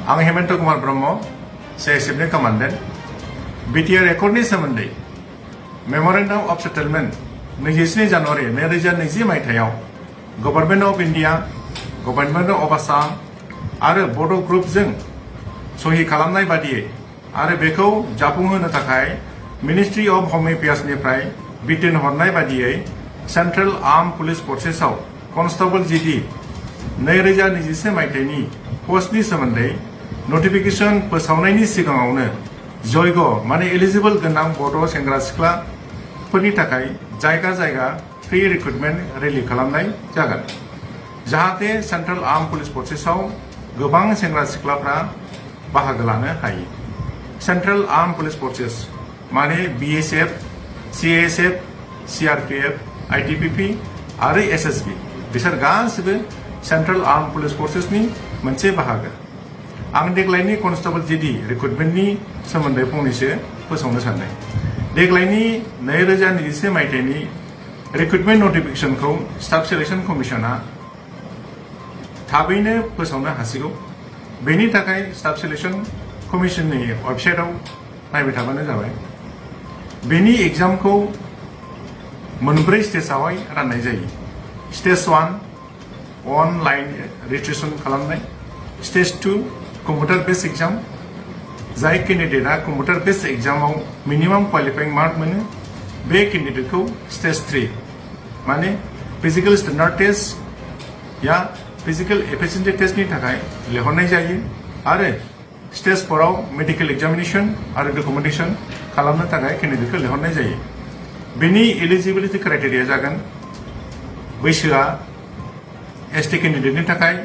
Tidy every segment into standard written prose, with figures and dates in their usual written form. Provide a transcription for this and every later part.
आं हेमन्त कुमार ब्रह्म CISF नि commandant BTR एकर्डनि सोमोन्दै मेमोरेन्डाम अफ सेटलमेन्ट 27 जानुवारि 2020 मायथाइयाव government of India, government of Assam आरो बड' ग्रुपजों सहि खालामनाय बादियै आरो बेखौ जाफुंहोनो थाखाय मिनिस्ट्रि अफ हम एफेयार्सनिफ्राय बिथोन हरनाय बादियै सेन्ट्रेल आर्म पुलिस फर्सेसआव कनस्टेबल GD 2021 मायथाइनि पस्टनि सोमोन्दै नटिफिकेशन फोसावनायनि सिगाङावनो जयग माने एलिजिबल गोनां बड' सेंग्रा सिख्लाफोरनि थाखाय जायगा जायगा फ्रि रिक्रुटमेन्ट रेलि खालामनाय जागोन जाहाथे सेन्ट्रेल आर्म पुलिस फर्सेसआव गोबां सेंग्रा सिख्लाफ्रा बाहागो लानो हायो। सेन्ट्रेल आर्म पुलिस फर्सेस माने BSF, CISF, CRPF, ITBP आरो SSB बिसोर गासिबो सेन्ट्रेल आर्म पुलिस फर्सेसनि मोनसे बाहागो। आं देग्लायनि कनस्टेबल GD रिक्रुटमेन्टनि सोमोन्दै फंनैसो फोसावनो सानदों। देग्लायनि 2021 मायथाइनि रिक्रुटमेन्ट नटिफिकेशनखौ स्टाफ सिलेक्शन कमिशना थाबैनो फोसावनो हासिगौ। बेनि थाखाय स्टाफ सिलेक्शन कमिशननि वेबसाइटआव नायबाय थाबानो जाबाय। बेनि एग्जामखौ मोनब्रै स्टेजआवहाय राननाय जायो। स्टेज 1 अनलाइन रेजिस्ट्रेशन खालामनाय, स्टेज 2 कम्पिउटार बेस्ड एग्जाम जाय केन्डिडेटआ कम्पिउटार बेस्ड एग्जामाव मिनिमाम क्वालिफाइं मार्क मोनो बे केन्डिडेटखौ स्टेज 3 माने फिजिकल स्टेन्डार्ड टेस्ट या फिजिकल एफिशिएन्सि टेस्टनि थाखाय लिंहरनाय जायो आरो स्टेज 4 आव मेडिकेल एग्जामिनेशन आरो डकुमेन्टेशन खालामनो थाखाय केन्डिडेटखौ लिंहरनाय जायो। बेनि एलिजिबिलिटि क्राइटेरिया जागोन बैसोआ ST केन्डिडेटनि थाखाय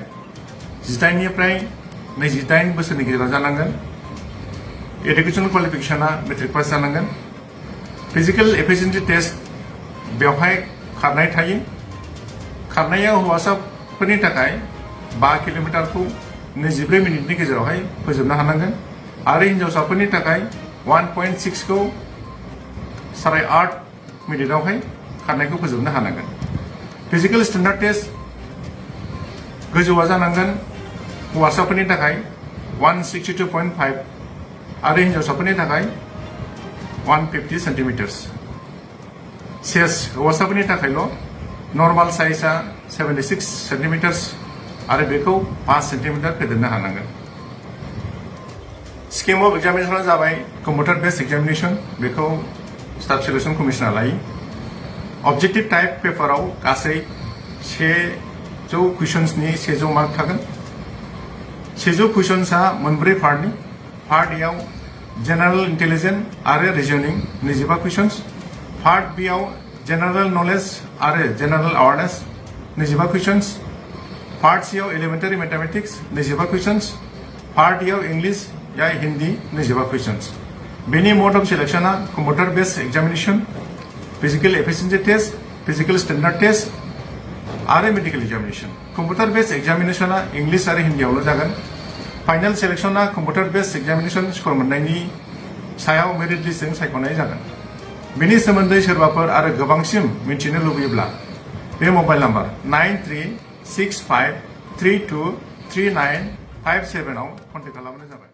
18 निफ्राय 28 बोसोरनि गेजेराव जानांगोन। एडुकेशन क्वालिफिकेशना मेट्रिक पास जानांगोन। फिजिकल एफिशिएन्सि टेस्ट बेवहाय खारनाय थायो। खारनाया हौवासाफोरनि थाखाय 5 किल'मिटारखौ 22 मिनिटनि गेजेरावहाय फोजोबनो हानांगोन आरो हिन्जावसाफोरनि थाखाय 1.6 खौ 8.5 मिनिटआवहाय खारनायखौ फोजोबनो हानांगोन। फिजिकल स्टेन्डार्ड टेस्ट गोजौआ जानांगोन हौवासाफोरनि थाखाय 162.5 आरो हिन्जावसाफोरनि थाखाय 150 सेन्टिमिटार्स। सेस हौवासाफोरनि थाखायल' नर्माल साइजआ 76 सेन्टिमिटार्स आरो बेखौ 5 सेन्टिमिटार फेदेरनो हानांगोन। स्किम अफ एग्जामिनेशना जाबाय कम्पिउटार बेस्ड एग्जामिनेशन, बेखौ स्टाफ सिलेक्शन कमिशना लायो। अबजेक्टिव टाइप पेपाराव गासै 100 कुइसन्सनि 100 मार्क थागोन। 100 कुइसन्सआ मोनब्रै पार्टनि। पार्ट एआव जेनेरेल इन्टेलिजेन्स आरो रिजनिं 25 कुइसन्स, पार्ट बी आव जेनेरेल नलेज आरो general awareness 25 questions, part C आव elementary mathematics 25 questions, part A आव इंलिश या हिंदी 25 कुइसन्स। बेनि मोड अफ सिलेक्शना computer based examination, physical efficiency test, physical standard test आरो medical examination. Computer based एग्जामिनेशना English आरो हिन्दीआवल' जागोन। फाइनल सिलेक्शना कम्पिउटार बेस्ड एग्जामिनेशन स्कोर मोननायनि सायाव मेरिट लिस्टजों सायख'नाय जागोन। बेनि सोमोन्दै सोरबाफोर आरो गोबांसिन मिथिनो लुबैयोब्ला बे मबाइल नाम्बार 9365323957 आव कन्टेक्ट खालामनाय जाबाय।